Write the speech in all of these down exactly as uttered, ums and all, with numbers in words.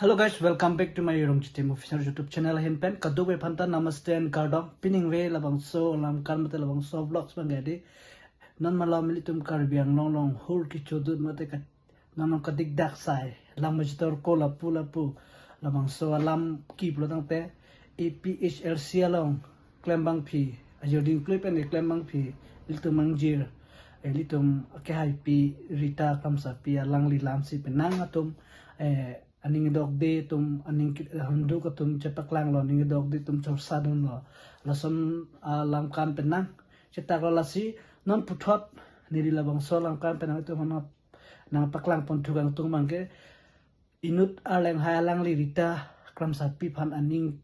Hello guys, welcome back to my Rongchitim Official YouTube channel ahin pen. Kadokave aphanta namaste and kardom. Pini ningve labangso alam kan mate labangso vlogs abang gadi. Non malom ilitum Karbi Anglong along hur kechodut mate ka, non kadikdak sai. Lang majitor ko lapu lapu. Labangso alam kepu lo tangte A P H L C along klembangpi, ajir dingklui pen klembangpi, ilitum angjir, eh, ilitum akehaipi Rita Kramsapi alangli lamsi penang atum, eh, aning dokde atum, aning ki-, handuk atum chepaklanglo, aning dokde atum chorsadunlo. Lason, ah, alam kan penang chetaklo, lasi non puthot neli labangso alam kan penang itum aphan nangpaklang ponthu kangtung abangke inut arleng hai alangli Rita Kramsapi aphan aning,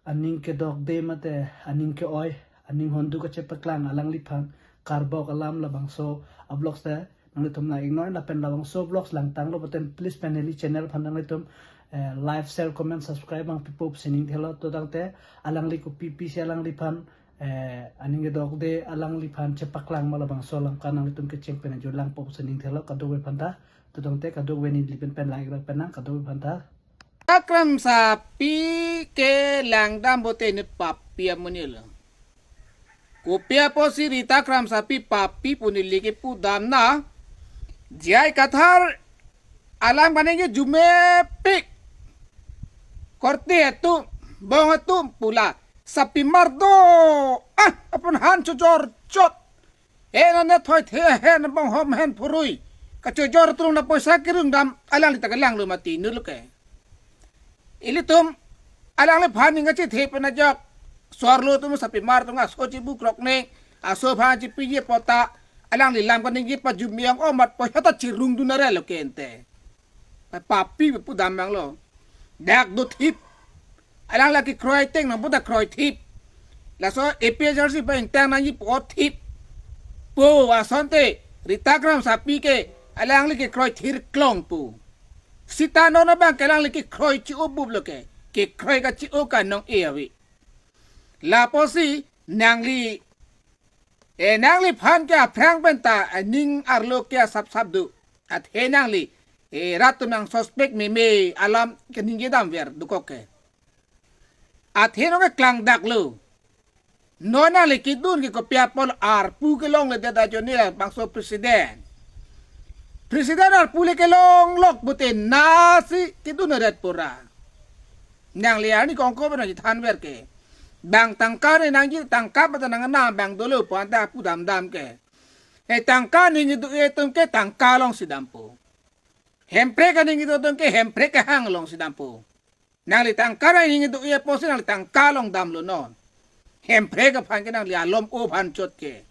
aning kedokde mate aning ke-oi, aning handuk kachepaklang alangliphan karbok alam labangso avlogs ta nanglitum nang-iknoi, lapen labangso vlogs langtanglo puten please pen neli channel aphan nanglitum, eh, like, share, comment, subscribe abang pipo pusi ningthelo. To tangte alangli kopi pisi alangliphan, eh, aning kedokde alangliphan chepaklangma labangso alam kan nanglitum kecheng pen ajut langpo pusi ningthelo kadokave aphanta. To tangte kadokave neli pen pen lang-ik rak penang kadokave aphanta. Rita Kramsapi ke langdam pote inut papi amonit lo. Kopi apotsi Rita Kramsapi papi pu neli kepudam na. J I Kathar alam kaningje arjumepik. Korte atum, bong atum pu la sapimar do. Ah, apun han chojor chot. Eh, nane thoithe ahen, bonghom ahen phurui. Kachojor atum na poisa kerung dam, alangli ta kelanglo mati inut lo ke. Ilitum alangliphan aning kachethe pen ajok. Swarlo atum sapimar atum aso chibu krok ne, aso aphan chipiji apot ta alangli lam kaningje pajum yang omat poisa ta chirungdun arlo ke ante. Pa-, papi pudam abang lo. Dak do thip. Alangli kekroi ateng nang puta kroithip. Laso A P H L C pa ingtang nangji pu thip. Po asonte Rita Kramsapi ke alangli kekroi thirklong pu. Sita non abangke alangli kekroi chi-o bup lo ke. Kekroi kachi-o kanong e ave. Lapusi nangli, eh, nangliphan ke aphrang penta, eh, ning arlo ke asapsap do. Athe nangli, eh, rat atum nang suspect meme alam kaningje damver dokok ke. Athe non ke klangdaklo. Non nangli kedun ke kopi apot arpu kelongledet ajoine bangso president. President arpu le kelonglok pute nasi kedundet pura. Nangli arni kongko bena chethanver ke. Bang tangka ne nangji tangka pata nang na bang dolo pu anta pudamdam ke. Eh, tangka aning kedo-i atum ke tangka alongsi dampo. Hemprek aning kedo atum ke Hemprek kehang alongsi dampo. Nangli tangka aning kedo-i apotsi nangli tangka along damlo non. Hemprek aphan ke nangli alom o aphan chot ke.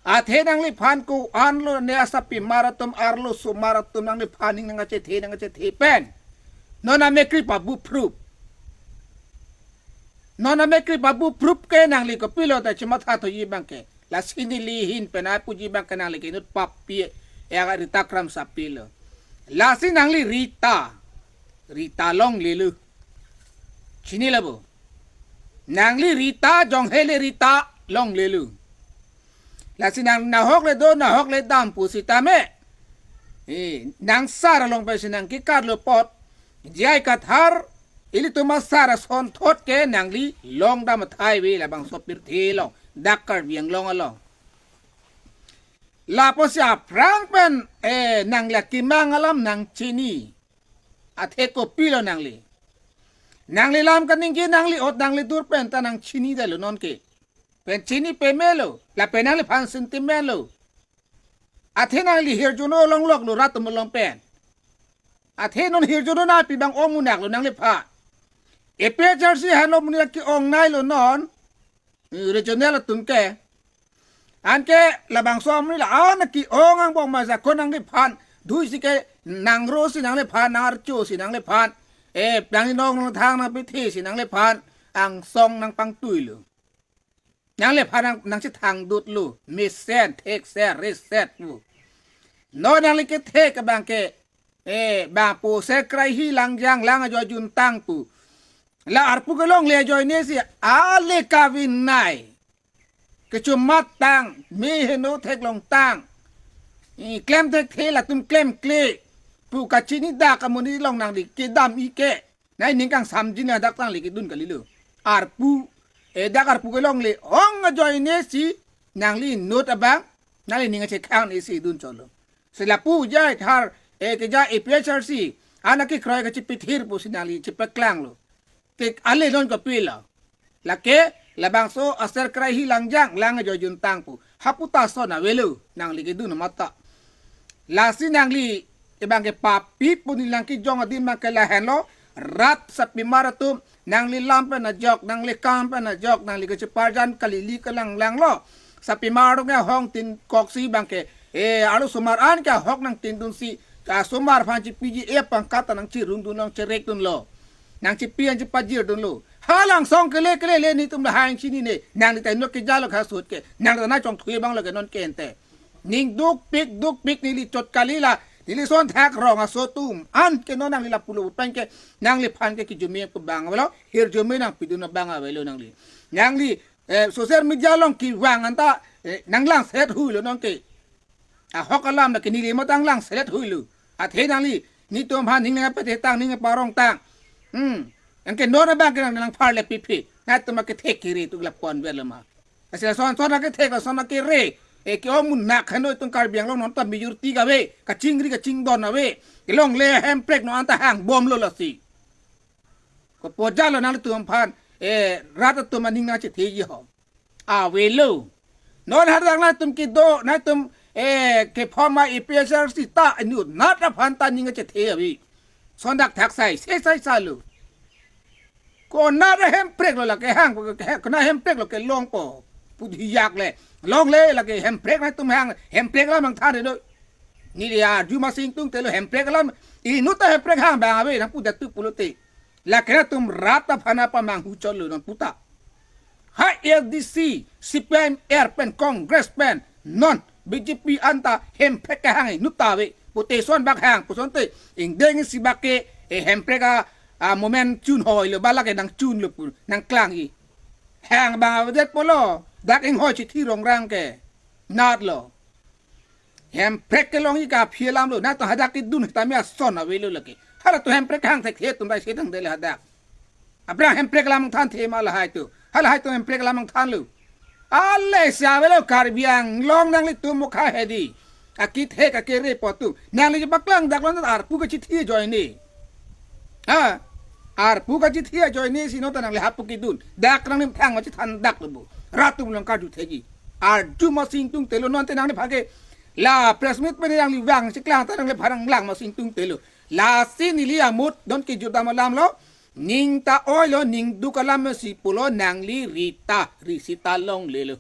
Athe nangliphan ko-anlo ne asapimar atum arlosomar atum nangliphan aning nangkachethe nangkachethe pen. Non amekkri pabu prup. Non amekkri pabu prup ke nangli kopilo ta chematha thoji abangke. Lasi neli ahin pen apuji abangke nangli ke inut papi, eh, Rita Kramsapi lo. Lasi nangli Rita. Rita longlelo. Chinilo bo. Nangli Rita, jonghele Rita longlelo. Lasi nang nahok le do, nahok le dam pusitame. Eh, nang sar along pensi nang kekarlo apot. J I Kathar, ilitum asar asonthot ke nangli longdam athai ave labangso pirthe along. Dak Karbi Anglong along. Lapusi aphrang pen, eh, nangli akemang alam nangchini. Athe kopilo nangli. Nangli lam kaningje nangli ot nangli dur penta nangchinidetlo non ke. Pen chini pamelo. Lapen nangliphan sentiment lo. Athe nangli hirjuno longloklo rat atum along pen. Athe non hirjuno nangpi abang ong munak lo nangliphan. A P H L C aphan lo munak ke-ong nailo non. Regional atum ke. Anke labangso amonit la-an ke-ong angbong ma jakong nangliphan. Dui si ke nangro si nangliphan, nang-archo si nangliphan. Eh, nangli nong nangthang nangpethe si nangliphan. Angsong nangpangtuilo. Nangliphan nang, nangchethangdutlo. Mesen, thekser, reset lo. Non nangli kethek abangke. Eh, bang pu se krai hi langjang lang ajoine juntang pu. La arpu kelongle ajoine si ale kavinai. Kechomat tang, me heno theklong tang. Eh, klem thekthe latum klemkle. pu kachini dak amonit along nangli kedam-i ke. Nai ning kangsamji na dak nangli kedun kalilo. Arpu, eh, dak arpu kelongle ong ajoine si nangli inut abang, nangli ning achekhang ni si dun cholo. Si lapu jai thar, eh, keja A P H L C, anak kekroi kachipithir pusi nangli chipaklanglo. Te ale non kopilo. Lake, labangso aser krai hi langjang, lang ajoijun tang pu. Hapu ta ason avelo, nangli kedun mata. Lasi nangli, ebang kepapi pu neli nangkejong adim abang ke lahenlo, rat sapimar atum, nangli lam pen ajok, nangli kam pen ajok, nangli kachiparjan kalili kalang langlo. Sapimar atum ke ahong tin koksi abang ke, eh, arlosomar an ke ahok nangtindunsi, asomar aphan chipiji epangkat ta nangchirungdun nangchirekdunlo. Nangchipi an chipajirdunlo. Halangsong kele kele le netum lahai chinine. Nangli ta inut kejalo khasut ke. Nangli ta nangchongthui abanglo ke non ke ente. Ning dukpik dukpik neli chot kalila. Neli sonthak rong aso atum an ke non nangli lapulo pen ke nangliphan ke kijumi pu abang avelo. Hirjumi nangpidun abang avelo nangli. Nangli, eh, social media along kevang anta, eh, nanglangselet huilo non ke. Ahok alam lake neli matang langselet huilo. Athe nangli, netum aphan ning nangpathe tang, ning nangparong tang. Hmm. Anke non abang ke nang nangpharle pipi. Netum akethe kere tu lapon ver lama. Asila son son akethe ka son akere. Eh, ke-ong munak hano itum Karbi Anglong non ta majority kave. Kachingri kachingdon ave. Kelongle hemprek non anta hangbomlo lasi. Kopoja lo nangtum aphan, eh, rat atum aning nangchetheji ho. Avelo. Non hadak nangtum kedo, nangtum, eh, keform A P H L C ta inut nat aphan ta ning achethe ave. Sondak thaksai, sesai salo. Konat hemprek lo lake hang, konat hemprek lo kelongpo. Pudhiyak le. Longle lake hemprek nangtum hang, hemprek alam nangthan do. Neli arju masing tungtelo hemprek alam. Inut ta hemprek hang abang ave nangpu datu pulote. Lake nangtum rat aphan apamanghu cholo non puta. Ha A D C, C P I M er pen, Congress pen, non B J P anta hemprek kehang inut ta ave. Pute son bak hang, puson te, ingdeng isi bak ke, eh, hemprek a, a moment chun hoilo, ba lake nangchunlo pu, nangklang-i. Hang abang avedet pulo, dak inghoi chithi rongrang ke, natlo. Hemprek kelong-i kaphi alamlo, nangtum hadak kedun tame ason avelo lake. Halatum hemprek hang thekthe atum bai sedang dele hadak. Aphrang hemprek alam thanthe ma lahai atum. Halahai atum hemprek alam thanlo. Ale si avelo Karbi Anglong nanglitum mokha hedi. Akithe kakere pu atum. Nangli paklang dak lo arpu kachithi ajoine. Ha? Arpu kachithi ajoine si non ta nangli hapu kedun. Dak nangli thang ma chithan dak lo bo. Rat atum along karju thekji. Arju masing tungtelo non te nangliphan ke. La press meet pen nangli vang chiklang ta nangliphan nanglang masing tungtelo. Lasi neli amut non kejut dam alamlo. Ning ta oilo, ning duk alam si pulo nangli Rita, Risita longlelo.